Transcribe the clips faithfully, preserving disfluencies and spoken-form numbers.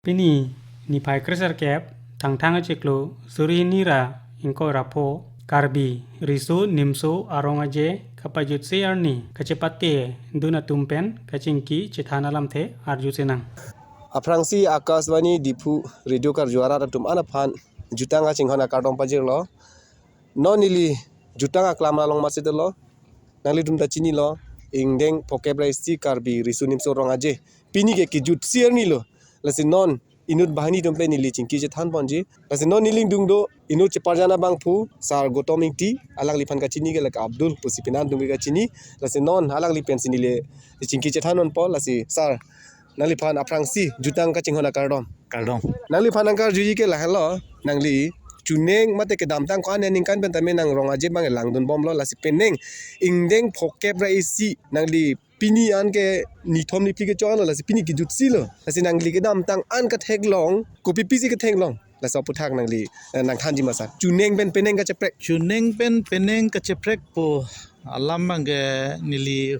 Pini niphai kresirkep, Thangthang achiklo, suri hini ra ingkoi ra pho, Karbi Riso Nimso Arong Aje kapajutsi arni kachepate dun atum pen kachingki chethan alamthe arju chenang. Aphrangsi Akashvani Diphu Radio Karju arat atum an aphan jutang kachinghon akardom pajirlo. Non neli jutang aklam along masitelo. Nanglitum ta chinilo, ingdeng phokep ra isi Karbi Riso Nimso Arong Aje pini ke kejutsi arni lo. Lasi non inut banghini atum pen neli chingki chethan ponji. Lasi non neli ningdung do inut cheparjan abangphu Sar Gautam Ingti, alangliphan kachini ke lake Abdul pusi pinan atum ke kachini. Lasi non alangli pensi neli chingki chethan ponpo. Lasi Sar, nangliphan aphrangsi jutang kachinghon akardom. Kardom. Nangliphan nangkarjuji ke lahenlo, nangli chuneng mate kedamtang ko-an aningkan pen tame nang Arong Aje abang langdun bomlo, lasi penang ingdeng phokep ra isi nangli pini an ke nithom niphli kecho-an lo, lasi pini kejutsi lo. Lasi nangli kedamtang an ketheklong, kopi pisi ketheklong, laso aputhak nangli, eh, nangthanji ma sar. Chuneng pen penang kacheprek. Chuneng pen penang kacheprek pu alam abang ke neli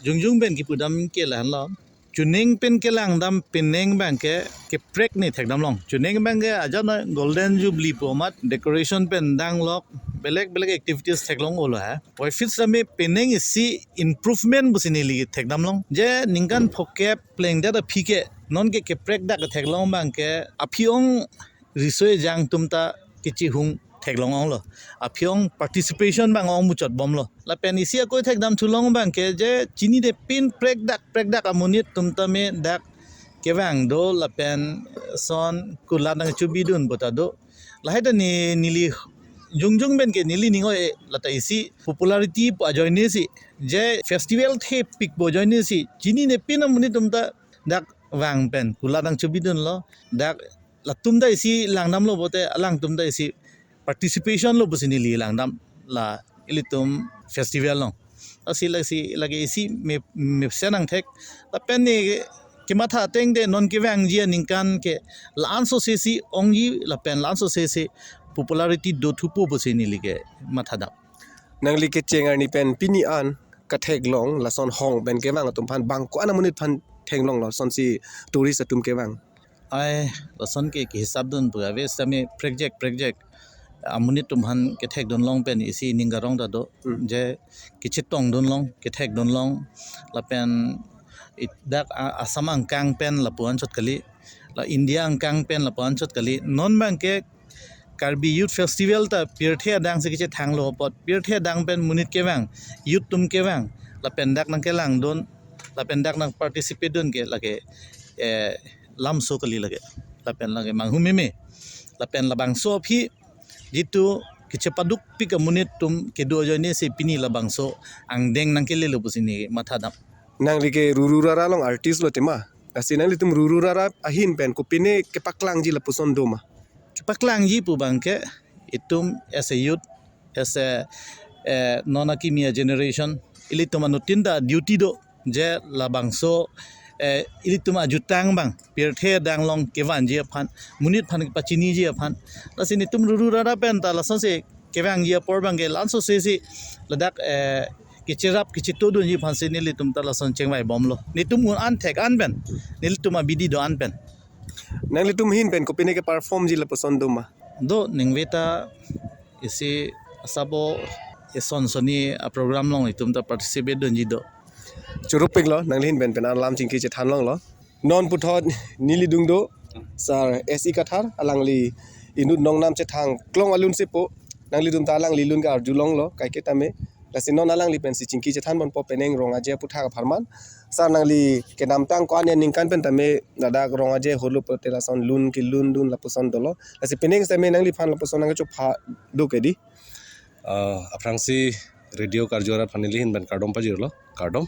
jongjong pen kipudam ke lahenlo. Chuneng pen kelangdam penang abang ke keprek ne thekdamlong. Chuneng abang ke ajat na Golden Jubilee pu amat decoration pen danglok, belek belek activities theklong olo ha. Puvoiphit sitame penang isi improvement pusi neli thekdamlong. Je ningkan phokep plengdet aphi ke non ke keprek dak theklong abang ke aphi-ong riso ejang atum ta kechihung theklong onglo. Aphi-ong participation abang ong muchot bomlo. Lapen isi ako thekdam thulong abang ke je chinine pin prekdak prekdak amonit atum tame dak kevang do lapen son kulat nangchobidun puta do. Lahai ta ne neli jongjong pen ke neli ning oi, lata isi popularity pu ajoine si, je festival thepik pu ajoine si chinine pin amonit atum ta dak vang pen kulat nangchobidunlo. Dak latum ta isi langdamlo pulote alangtum ta isi participation lo pusi neli langdam la ilitum festival along. Lasi lasi lake isi me mepsen angthek. Lapen ne kematha ateng de non kevangji aningkan ke la-an sose si ongji lapen la-an sose si popularity do thupo pusi neli ke mathadam. Nangli kecheng arni pen pini an ketheklong lason hong pen kevang atum aphan bang ko-an amonit aphan theklonglo, lasonsi tourist atum kevang? Ai, lason ke kehisap dun pu ave sitame prekjak prekjak amonit atum aphan kethekdunlong pen isi ning karong ta do. Hmm. Je kechetongdunlong, kethekdunlong, lapen it- dak a- Assam angkang pen lapu-an chot kali, la India angkang pen lapu-an chot kali. Non abang ke Karbi Youth Festival ta pirthe adang si kechethanglo apot, pirthe adang pen monit kevang, youth atum kevang, lapen dak nangkelangdun, lapen dak nang participate dun ke lake, eh, lamso kali lake, lapen lake manghumeme, lapen labangso aphi jitu kechepadukpik amonit atum kedo ajoine si pini labangso angdeng nangkelelo pusi ne mathadam. Nangli ke ruru rara along artist lo tema. Lasi nanglitum ruru rara ahin pen kopine kepaklangji lapuson doma? Kepaklangji pu abang ke itum as a youth, as a, eh, non akimi a-generation, ilitum anuttin ta duty do, je labangso, eh, ilitum ajutang abang pirthe adang along kevanji aphan, monit aphan pachiniji aphan. Lasi netum ruru rara pen ta lasonsi kevangji apor abang ke la-an sose si ladak, eh, kecherap kechetodunji aphansi nelitum ta lason chengvai bomlo. Netum un an thek an pen, nelitum abidi do an pen. Nanglitum ahin pen kopine keperformji lapuson doma? Do ningve ta isi asabo eson soni a-program along itum ta participate dunji do. Choro piklo, nangli ahin pen pen alam chingki chethanlonglo. Non puthot neli ningdung do Sar S E Kathar, alangli inut nongnam chethang klong alun sepo, nanglitum ta alangli lun ke arjulonglo kaike tame. Lasi non alangli pensi chingki chethan ponpo penang Arong Aje aputhak apharman. Sar, nangli kedamtang ko-an aningkan pen tame ladak Arong Aje holo pulote lason lun kelundun lapuson dolo. Lasi penang sitame nangliphan lapuson nangchopha do ke di? Ah, aphrangsi Radio Karju arat aphan neli ahin pen kardom pajirlo, kardom.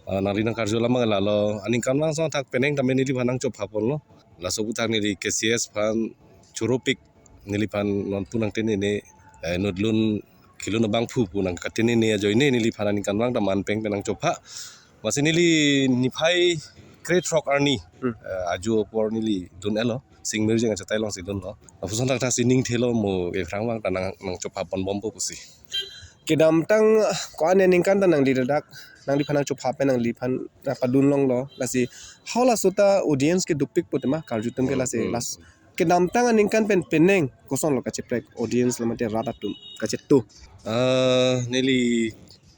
Ah, nangli nangkarju alam abang lalo, aningkanvang asonthak penang tame neliphan nangchopha ponlo. Laso aputhak neli K C S aphan choro pik, neliphan non pu nangtenene, eh, inut lun kelun abangphu pu nangkatenene ajoine neliphan aningkanvang ta man peng pen nangchopha. Amatsi neli niphai krethrok arni, Hmm. eh, ajo apor neli dun-etlo, Singmirjeng achatai alongsi dunlo. Lapuson thakthak si ning thelo mo ephrang abang ta nang, nangchopha pon bompo pusi. Kedamtang ko-an aningkan ta nangli ladak nangliphan nangchopha pen nangliphan, ah, padun longlo. Lasi halaso ta audience ke dopik pu tema karju atum ke, lasi, hmm, las kedamtang aningkan pen penang kosonlo kacheprek audience lo mate rat atum kachetu? Ah, neli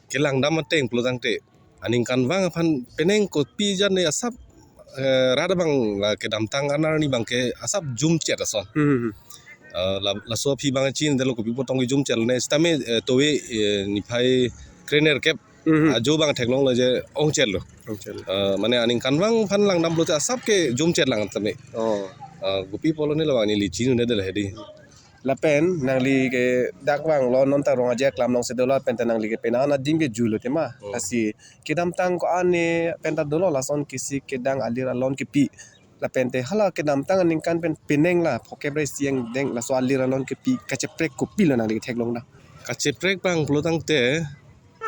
kelangdam ateng pulotangte aningkanvang aphan penang kopi jat ne asap, eh, rat abang la kedamtang anerni abang ke asap jumchet ason. Hmm, hmm, hmm. Eh, la, laso aphi abang chinidetlo kopi apot tong kejumchet ne sitame, eh, towe, eh, niphai krenerkep, hmm, hmm, ajo abang theklonglo je ongchetlo. Ongchetlo. Eh, mane aningkanvang aphan langdam pulote asap ke jumchet lang tame. Oh. Eh, kopi apotlo ne labang neli chinidetlo hedi. Lapen nangli ke dak vanglo, non ta Rong Aje aklam alongsi dolo, lapen ta nangli ke penang adim ke julo tema. Oh. Lasi kedamtang ko-an pen ta dolo lason kesik kedang alir alon kepi. Lapen te hala kedamtang aningkan pen penang la phokep ra isi angdeng laso alir alon kepi kacheprek kopilo nangli theklongdam? Kacheprek abang pulotangte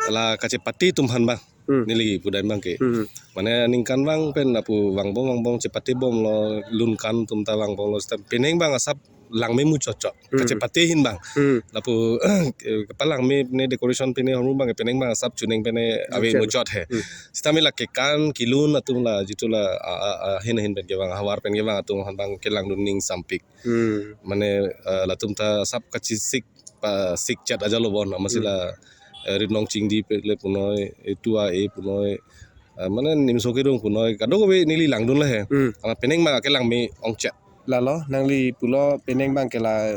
la kachepate atum aphan abang. Hmm. Neli pudam abang ke. Hmm. Mane aningkanvang pen lapu vangbom vangbom chepatebomlo, lunkan atum ta vangbomlo, sita penang abang asap langme muchotchot. Hmm. Kachepate ahin abang. Hmm. Lapu, eh, kapalangme ne decoration pen ne ahormu abang penang abang asap chuneng pen ne ave muchot. Muchot he. Hmm. Sitame la kekan kelun atum la jitu la a, a, a, ahin ahin pen kevang, havar pen kevang atum aphan abang kelangdun ning sampik. Hmm. Mane, eh, latum ta asap kachesik, pasikchet ajalo bon, amatsi, hmm, la, eh, Ritnong Chingdi pen le punoi, Etua e punoi, eh, mane Nimso Kerung punoi, kadokave neli langdunlo he. Hmm. Amat penang abang kelangme ongchet. Lalo, nangli pulo penang abang ke la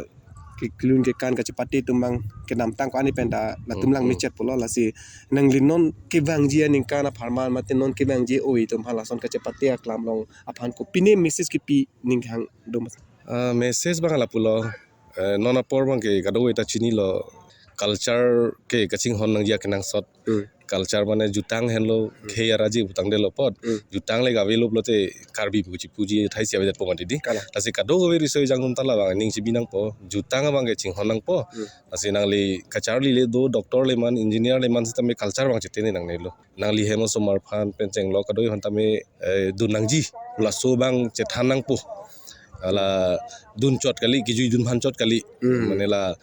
kelun kekan kachepate atum abang kedamtang ko-an pen ta latum, hmm, langmechet pulo, lasi nangli non kevangji aningkan apharman mate non kevangji oi atum aphan lason kachepate aklam along aphan kopine message kepi ning hang dum? Ah, message abang lapulo, eh, non apor abang ke kadokave ta chinilo, culture ke kachinghon nangji akenangsot. Hmm. Culture mane jutang henlo, hmm, khei araji putangdetlo apot. Hmm. Jutang le kavelo pulote Karbi pu chipuji thaisi avedet po mati di. Kalang. Lasi kadokave riso ejang atum ta labang ning chibi nangpo. Jutang abang ke chinghon nangpo. Hmm. Lasi nangli kacharli le do, doctor le man, engineer le man sitame culture abang chetene nangnelo. Nangli hem osomar aphan pen chenglo kadokave aphan tame, eh, dun nangji. Laso abang chethan nangpo. Hala dunchot kali, kejui dunphanchot kali. Hmm. Mane la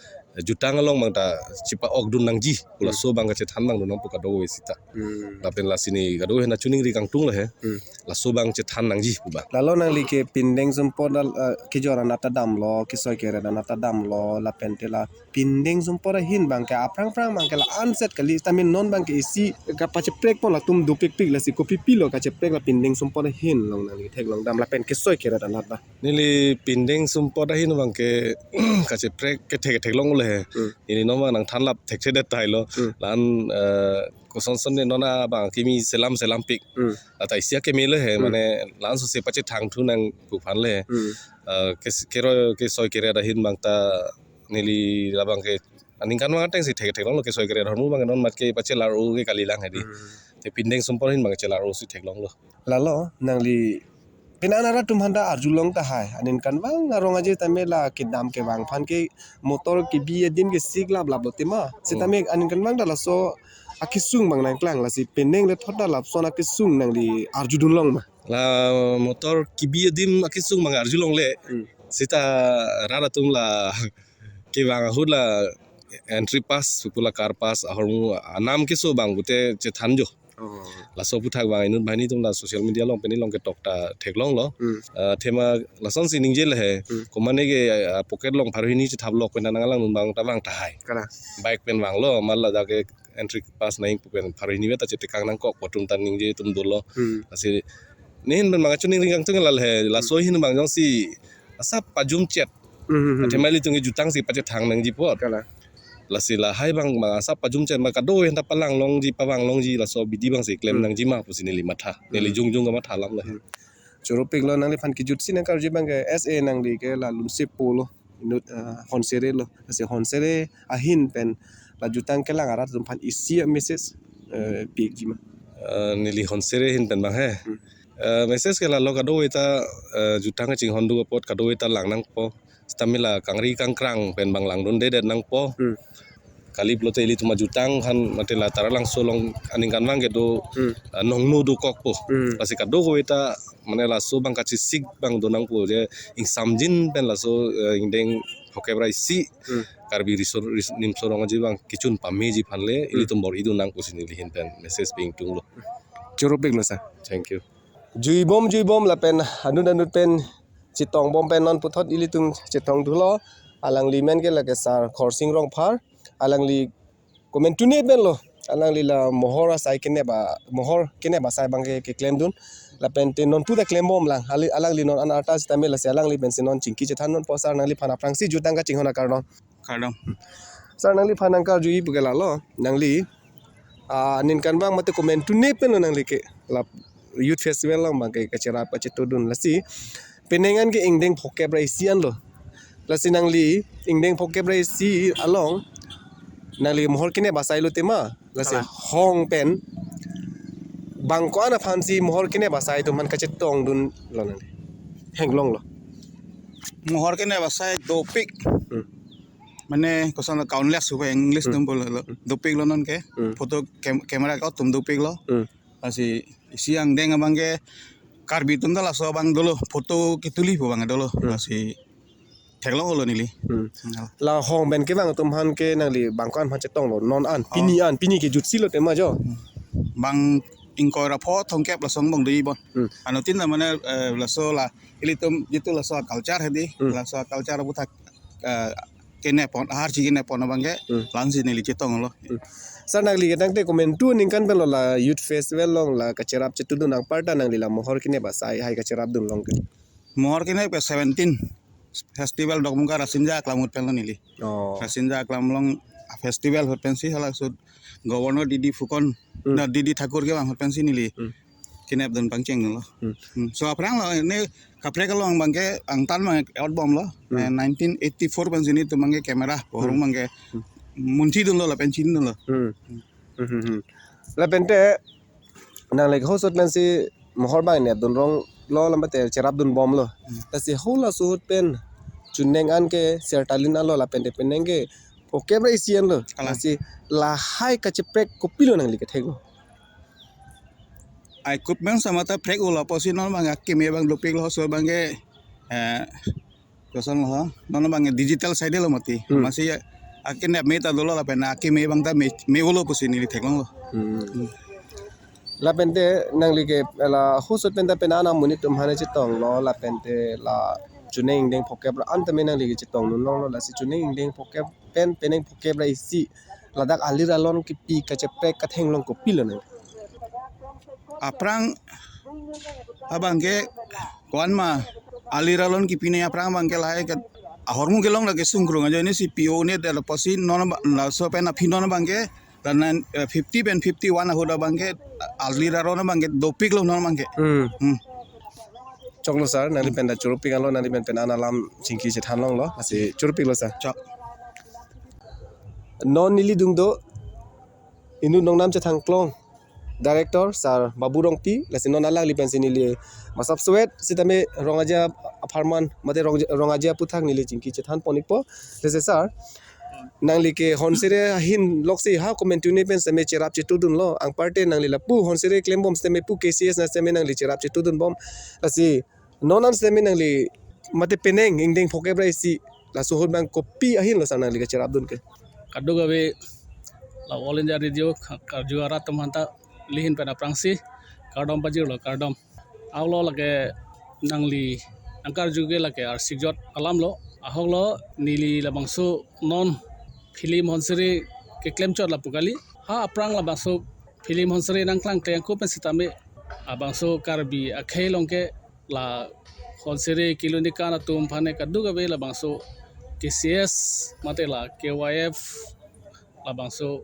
jutang along abang ta chepa-okdun nangji. Hmm. Laso abang kachethan abang dun nangpo kadokave sita. Hmm. Lapen lasi ne kadokave aphan chiningri kangtunglo he. Hmm. Laso abang chethan nangji pu abang. Lalo nangli ke pindeng sumpot dal, eh, kejor anat ta damlo, kesoi keret anat ta damlo, lapen te la pindeng sumpot ahin abang ke aphrang phrang abang ke la anset kali, sitame non abang ke isi kapacheprek pon latum dopikpik, lasi kopipilo kacheprek la pindeng sumpot ahin along nangli theklongdam lapen kesoi keret anat abang? Neli pindeng sumpot ahin abang ke kacheprek kethek theklonglo he. Hmm. Neli non abang nangthanlap thekthedet tahai lo. Hmm. La-an, eh, kosonson ne non abang kimi selam selampik. Hmm. Lata isi akemelo he, hmm, mane la-an sose pachethangthu nang pu aphan le. Hmm. Eh, kes-, kero kesoi keret ahin abang ta neli labang ke aningkanvang atengsi thek theklonglo, kesoi keret ahormu abang non mat ke pachelar-o ke kalilang hedi. Hmm. Te pindeng sumpot ahin abang chelar-o si theklonglo. Lalo nangli penang arat atum aphan ta arjulong tahai, aningkanvang arong aje tame la kedam kevang aphan ke motor kebi adim kesik laplaplo tema. Sitame, hmm, aningkanvang ta laso akesung abang nangklang, lasi penang le thot ta lapuson akesung nangli arjudun long ma? La motor kebi adim akesung abang arjulongle. Hmm. Sita rat atum la kevang ahut la entry pass, pu la car pass, ahormu anam keso abang pute chethanjo. Oh. Laso aphuthak abang inut banghini atum la social media along pen along ketok ta theklonglo. Hmm. Eh, athema lasonsi ningjelo he. Hmm. Komane ke, eh, pocket along pharo hini chethap lok pen nanglang dun abang ta vang tahai. Kalang. Bike pen vanglo, amat ladak ke entry pass nangji pu pen pharo hini vet ta chetekang nangkok pu atum ta ningje atum dolo. Hmm. Lasi ne ahin pen abang kachiningri kangtung la he, laso ahin abang jongsi asap pajumchet. Hmm, hmm, hmm. Athema ilitum ke jutangsi pachethang nangji apot. Kalang. Lasi lahai abang abang asap pajumchet ma kadokave aphan ta palang longji, pavang longji, laso abidi abangsi klem, hmm, nangji ma pusi neli matha. Neli, hmm, jongjong kamatha alam lo he. Hmm. Choro piklo, nangliphan kejutsi nangkarju abang ke S A nangli ke la lunse pulo. Inut, eh, Honsere lo. Lasi Honsere ahin pen la jutang kelang arat atum aphan isi a-message, eh, pi-ikji ma? Eh, neli Honsere ahin pen abang he. Hmm. Eh, message ke lalo, kadokave ta, eh, jutang kachinghondun apot kadokave ta lang nangpo. Sitame la kangri kangkrang pen abang langdundedet nangpo. Hmm. Kali pulote ilitum ajutang aphan mate la Taralangso along aningkanvang kedo, hmm, eh, nongno dokokpo. Hmm. Lasi kadokave ta mane laso abang kachesik abang do nangpo je ingsamjin pen laso, eh, ingdeng phokep ra isi Hmm. Karbi Riso, Ris-, Nimso Rong Aje abang kechun pameji aphan le Hmm. ilitum bor-idun nang pusi neli ahin pen message pingtung lo. Choro pik lo sir. Thank you. Juibom juibom lapen anut anut pen chetong bom pen non puthot ilitum chetong thulo. Alangli men ke lake sir Khorsing Rongphar. Alangli komantu ne pen lo. Alangli la mohor asai kenep a, mohor kenep asai abang ke, keklem dun. Lapen te non puta klem bom lang. Hali alangli non an arta sitame lasi alangli pensi non chingki chethan non po sir nangliphan aphrangsi jutang kachinghon akardom. Kardom. Sir nangliphan nangkarju-i pu ke lalo. Nangli, ah, ningkan abang mate komantu ne pen lo nangli ke. La Youth Festival along abang ke kacherap kachetudun lasi. Penang an ke ingdeng phokep ra isi an lo. Lasi nangli ingdeng phokep ra isi along nangli mohor kenep asai lo tema. Lasi Kalang. Hong pen bang ko-an aphansi mohor kenep asai atum aphan kachetong dun lo nangli. Henglong lo. Mohor kenep asai dopik. Hmm. Mane koson lo countless pu English Hmm. atum pulo lo. Hmm. Dopik lo non ke. Hmm. Photo cam-, camera ko atum dopik lo. Hmm. Lasi isi angdeng abang ke Karbi atum ta laso abang dolo photo ketuli pu abang dolo. Hmm. Lasi theklong lo neli. Hmm. Hmm. La hong pen kevang atum aphan ke nangli bang ko-an aphan chetong lo non an Oh. pini an pini ke jutsi lo tema jo. Hmm. Bang ingkoi ra pho thomkep laso angbong dei bon. Hmm. Anuttin ta mane, eh, laso la ilitum jitu laso culture hedi Hmm. laso culture aputhak, eh, kenep pon, aharchi kenep pon abang ke Hmm. la-ansi neli chetong lo. Hmm. Sir nangli ke tangte komantu ningkan pen lo la Youth Festival along la kacherap chetudun anparta nangli la mohor kenep asai hai kacherap dun long ke. Mohor kenep ke seventeen festival Dokmoka Rasinja Aklam ahut pen lo neli. Oh. Rasinja Aklam along festival ahut pensi hala sut Governor Didi Phukan Hmm. na Didi Thakur kevang ahut pensi neli. Hmm. Kenep dun pangcheng lo. Hmm. Hmm. So aphrang lo ne kaprek along abang ke angtan abang out bom lo. Hmm. Eh, nineteen eighty-four pensi nelitum abang ke camera, Hmm. pohorong abang ke Hmm. munthi dun lo lapen chin dun lo. Hmm. Hmm, hmm, hmm. Lapen te nangli ke hosot pensi mohor abang nep dun rong lo lam te cherap dun bom lo. Hmm. Lasi halaso ahut pen chuneng an ke sertalin an lo lapen te penang ke phokep ra isi an lo. Kalang. Lasi lahai kacheprek kopilo nangli kethek lo. Ai kut men sama ta prek ulo apotsi non abang akeme abang dopik lo so abang ke, eh, koson lo ha. Non abang digital side lo mati. Hmm. Amatsi akenep me ta dolo lapen akeme abang ta me, me ulo pusi neli theklong lo. Hmm. Hmm. Lapen te nangli ke la hosot pen ta pen ana monit atum aphan chetong lo lapen te la chuneng ingdeng phokep ra an tame nangli ke chetong dun long lo lasi chuneng ingdeng phokep pen penang phokep ra isi ladak alir alon kipi kacheprek kathenglong kopilo nang. Aphrang abang ke ko-an ma alir alon kipi ne aphrang abang ke lahai ke ahormu kelong lake sungkrung ajo ne si P O ne de apotsi non abang, laso pen aphi non abang ke dan, eh, fifty pen fifty-one ahut abang ke alir alon abang ke dopik lo non abang ke. Hmm. Hmm. Choklo sir, nangli pen ta choro pik an lo, nangli pen pen ana lam chingki chethan long lo, lasi choro pik lo sir. Chok. Non neli dungdo inut nongnam chethang klong director sir Babu Rongpi, lasi non alangli pensi neli masap suet sitame Rong Aje apharman mate Rong, Rong Aje aputhak neli chingki chethan pon ikpo. Lasi sir, nangli ke Honsere ahin loksi ha komantu ne pen sitame cherap chetudun lo. Anparte nangli lapu Honsere klem bom sitame pu K C S na sitame nangli cherap chetudun bom. Lasi non an sitame nangli mate penang ingdeng phokep ra isi laso ahut abang kopi ahin lo sir nangli kacherap dun ke. Kadokave la All India Radio ka-, karju arat atum aphan ta neli ahin pen aphrangsi kardom pajir lo kardom. Ahok lo lake nangli nangkarju ke lake arsik jot alam lo. Ahok lo neli labangso non film Honsere keklem chot lapu kali. Ha aphrang labangso film Honsere nangklang kleng ko pen sitame labangso Karbi akhei along ke la Honsere kelun-ik an atum aphan ne kadokave labangso K C S mate la K Y F labangso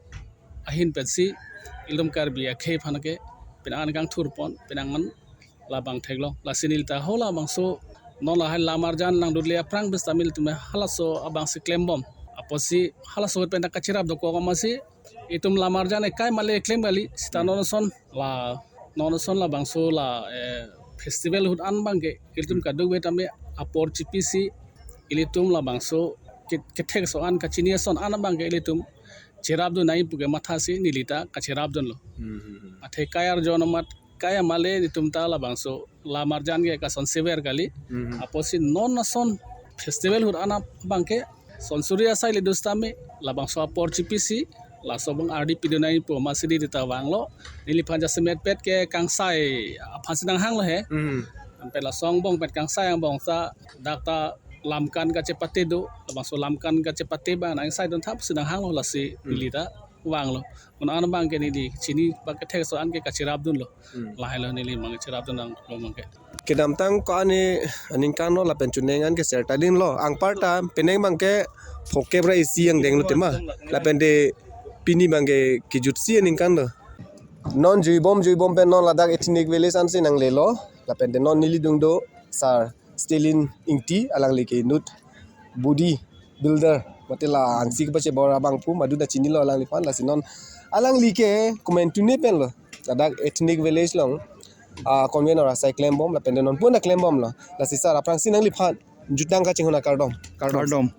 ahin pensi ilitum Karbi akhei aphan ke penang an kangthur pon, penang an labang theklong. Lasi neli ta hala bangso non lahai lamarjan langdunle aphrang pen sitame ilitum halaso abangsi klem bom. Apotsi halaso pen ta kacherap dokok amatsi itum lamarjan ekai male klem kali sita non ason la non ason labangso la, eh, festival ahut an abang ke ilitum kadokave tame apor chipisi ilitum labangso ke-, kethek ason an kachini ason an abang ke ilitum cherap dun nangji pu ke mathasi neli ta kacherap dunlo. Hmm, hmm, hmm. Athe kai arjon amat kai amale nelitum ta labangso lamarjan ke kason sever kali. Hmm, hmm. Apotsi non ason Festival ahut anam abangke sonsuri asai le do sitame labangso apor chipisi laso abang ardi pidunai pu amatsi dei ta vanglo. Neliphan jasemet pet ke kangsai aphansi nanghanglo he. Hmm. Anpet laso angbong pet kangsai angbong ta dak ta lamkan kachepate do, labangso lamkan kachepate abang nang sai dun thapsi nanghanglo, lasi Hmm. neli ta vanglo. Mo-an abangke neli chini abangke thekso anke kachirap dunlo. Hmm. Lahailo neli abangke chirap dun nanglo abangke. Kedamtang ko-an aningkanlo lapen chuneng anke serta dinlo. Anparta penang abangke phokep ra isi angdenglo tema. Lapen de pini abangke kejutsi aningkanlo. Non juibom juibom pen non ladak ethnic village ansi nanglelo. Lapen de non neli dung do sar Stalin Ingti, alangli ke inut body builder, mate la ansi kepachebor abang pu, madu ta chinilo alangliphan, lasi non alangli ke komantu ne penlo ladak ethnic village along, ah, convener asai klembom, lapen de non puna klembomlo. Lasi sar aphrangsi nangliphan jutang kachinghon akardom. Kardom. Kardom.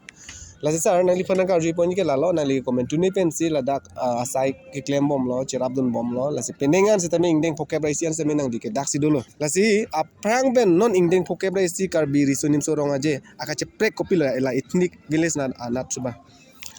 Lasi sar nangliphan nangkarju pon ke lalo, nangli komantu ne pensi ladak, ah, asai keklembomlo, chirap dunbomlo, lasi penang an sitame ingdeng phokep ra isi an sitame nangli ke daksi dolo. Lasi aphrang pen non ingdeng phokep ra isi Karbi Riso Nimso Rong Aje akacheprek kopilo la ethnic village anat, anat chuba?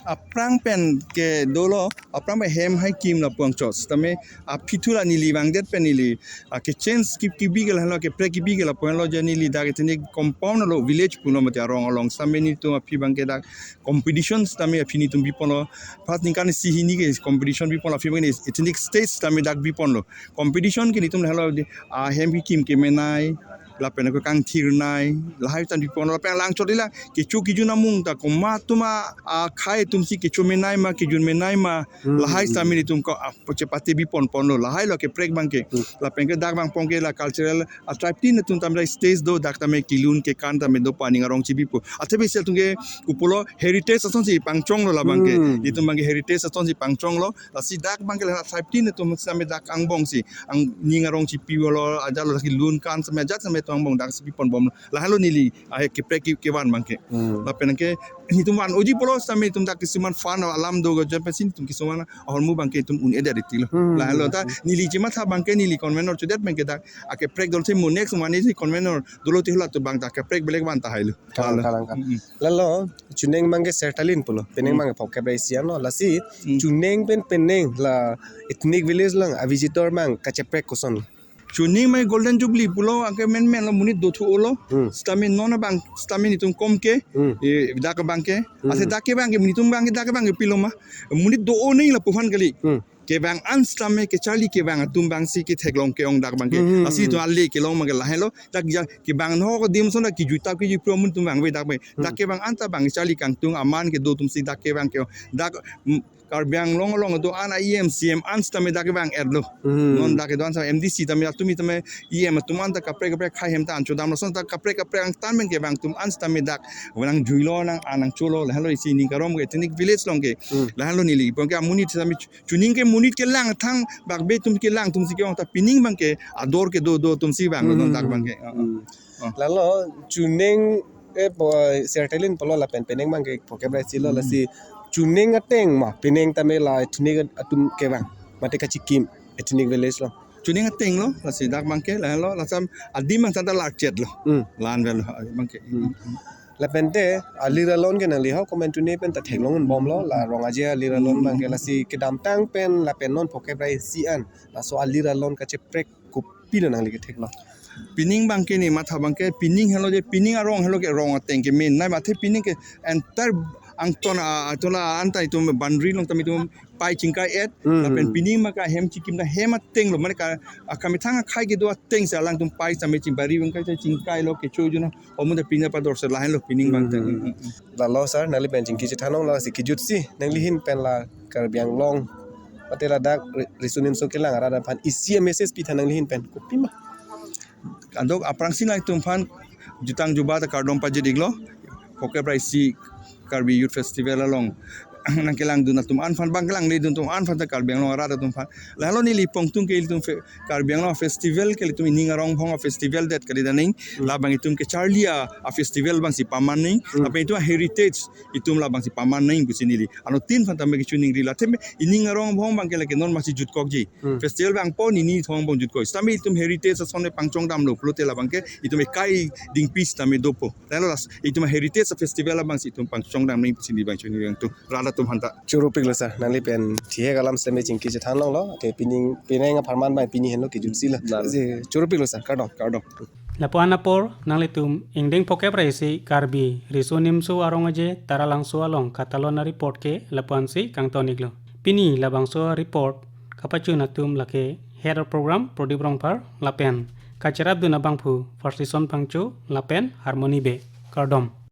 Aphrang pen ke dolo, aphrang pen hem hai kim lapu angchot. Sitame aphi thu la neli vangdet pen neli, ah, kechange kebi ke lahenlo, keprek kebi ke lapu henlo, je neli dak ethnic compound lo, village pulo mate arong along sitame netum aphi abangke dak competition sitame aphi netum biponlo. First ningkan isi hini ke competition biponlo, aphi abangke ethnic stage sitame dak biponlo. Competition ke netum lahenlo, ah, hem kekim kemenei, lapen ako kangthirnei, lahai ta biponlo, lapen langchot ila kecho kejun amung ta komat atum a, akhei atumsi kecho menei ma, kejun menei ma, Hmm. lahai sitame netum ko, ah, chepate biponponlo, lahailo keprek abangke. Hmm. Lapen ke dak abang pon ke la cultural a tribe tin atum tame stage do, dak tame kelun kekan tame do pu aning arong chibipo. Athe besi atum ke kopilo heritage asonsi pangchonglo la abangke. Hmm. Netum abangke heritage asonsi pangchonglo. Lasi dak abangke la tribe tin atum tame dak angbongsi aning arong chipilo, ajatlo lasi lun kan tame ajat tame atum angbong daksi biponbomlo. Lahailo neli, ah, keprek ke, kevan abangke. Hmm. Lapen ke netum van-oji pulo sitame netum dak kisuman fun alam do gajon pensi netum kisuman ahormu abangke netum un-edet riti lo. Hmm. Lahailo ta neli chematha abangke neli convener chodet abangke dak akeprek dolo te mo next month si convener dolo te hula tu abang dak keprek belek van tahailo. Kalang, Lalo. kalang, kalang. Hmm. Lalo, chuneng abangke serta lin pulo, penang Hmm. abangke phokep ra isi anlo, lasi Hmm. chuneng pen penang la ethnic village along a visitor abang kacheprek koson? Chuneng abang Golden Jubilee pulo, anke menmenlo monit dothu-olo. Hmm. Sitame non abang, sitame netum komke, Hmm. eh, dak abangke. Hmm. Ase dak ke abangke, netum abangke dak abangke pilo ma. Monit do-o nangji lapu aphan kali. Hmm. Kevang an sitame kecharli kevang atum abangsi ketheklong ke-ong dak abangke. Hmm. Lasi netum ale kelong abangke lahailo. Dak ja kevang no ko dim son dak kejui tap kejui pro monit atum abangke dak abang. Dak Hmm. kevang anta abang charli kangtung aman kedo atumsi dak kevang ke-ong. Dak, mm, Karbi Anglong along do-an a E M, C M an sitame dak kevang-etlo. Hmm. Non dak kedo-an sa M D C tame atum tame E M atum anta kaprek kaprek akhei ahem ta an chodamlo, son ta kaprek kaprek angtan pen kevang atum an sitame dak nangjuilo nang an nangcholo, lahailo isi ning karom ke ethnic village along ke. Hmm. Lahailo neli pon ke amonit sitame chu-, chuneng ke monit kelang thang bakbe atum kelang atumsi ke-ong ta pining abangke ador kedo do atumsi vanglo non dak abangke. Hmm. Oh. Lalo chuneng e po serta lin pulo lapen penang abangke phokep ra isi lo Hmm. lasi chuneng ateng ma penang tame la ethnic atum kevang mate kachikim ethnic village along? Chuneng atenglo, lasi dak abangke lahailo, lasam adim abang ta larchetlo. Hmm. Lan velo, abangke. Hmm. Lapen te alir alon ke nangli ho komantu ne pen ta theklongbomlo, la Rong Aje alir alon abangke lasi kedamtang pen lapen non phokep ra isi an laso alir alon kacheprek kopilo nangli ketheklo? Pining abangke ne matha abangke, pining helo je, pining arong helo ke rong ateng kemenei ma, athe pining ke entire angton a, angton a anta itum boundary along tame itum pai chingkai-et, Hmm. lapen pining abangke hem chikim ta hem atenglo, mane ka, a, kamethang akhei kedo atengsi alangtum pai tame ching bari abangke chingkailo kecho juno, omun ta pining pador se lahenlo pining abangke. Hmm. Hmm, hmm, hmm. Lalo sar, nangli pen chingki chethan-ong lasi kejutsi nangli ahin pen la Karbi Anglong mate ladak ri-, riso nimso kelang arat aphan isi a message pitha nangli ahin pen kopima? Adok aphrangsi nangtum aphan jutang juba ta kardom pajir-iklo. Phokep ra isi Karbi Youth Festival along nangkelangdun atum an aphan, bang kelangledun atum an aphan ta Karbi Anglong arat atum aphan. Lahelo neli pongtung ke ilitum fe-, Karbi Anglong festival ke ilitum ining arong bhong festival det kalidaning. Hmm. Labang itum kecharli a, a festival abangsi paman nangji. Hmm. Lapen itum heritage itum labangsi paman nangji pusi neli anuttin aphan tame kechiningri. Latum ining arong bhong abang ke lake non masi jutkokji. Hmm. Festival abang po nini thong bong jutkok. Sitame itum heritage ason pangchong damlo pulote labang ke itum ekai dingpi sitame dopo. Lalu las itum heritage festival abangsi itum pangchong dam nangji pusi neli bang chini yang tu rada atum aphanta. Choro-iklo sir, nangli pen thihek alam sitame chingki chethan longlo, te pining, pining apharman abang pini henlo kejutsi lo. Lalo. Si choro-iklo sir, kardom. Kardom. Lapu-an apor nanglitum ingdeng phokep ra isi Karbi Riso Nimso Arong Aje Taralangso along katalon a-report ke lapu-ansi kangton-iklo. Pini labangso report kapachun atum lake head of program Prodip Rongphar lapen kacherapdun abangphu Farsison Phangcho lapen Harmony Bey. Kardom.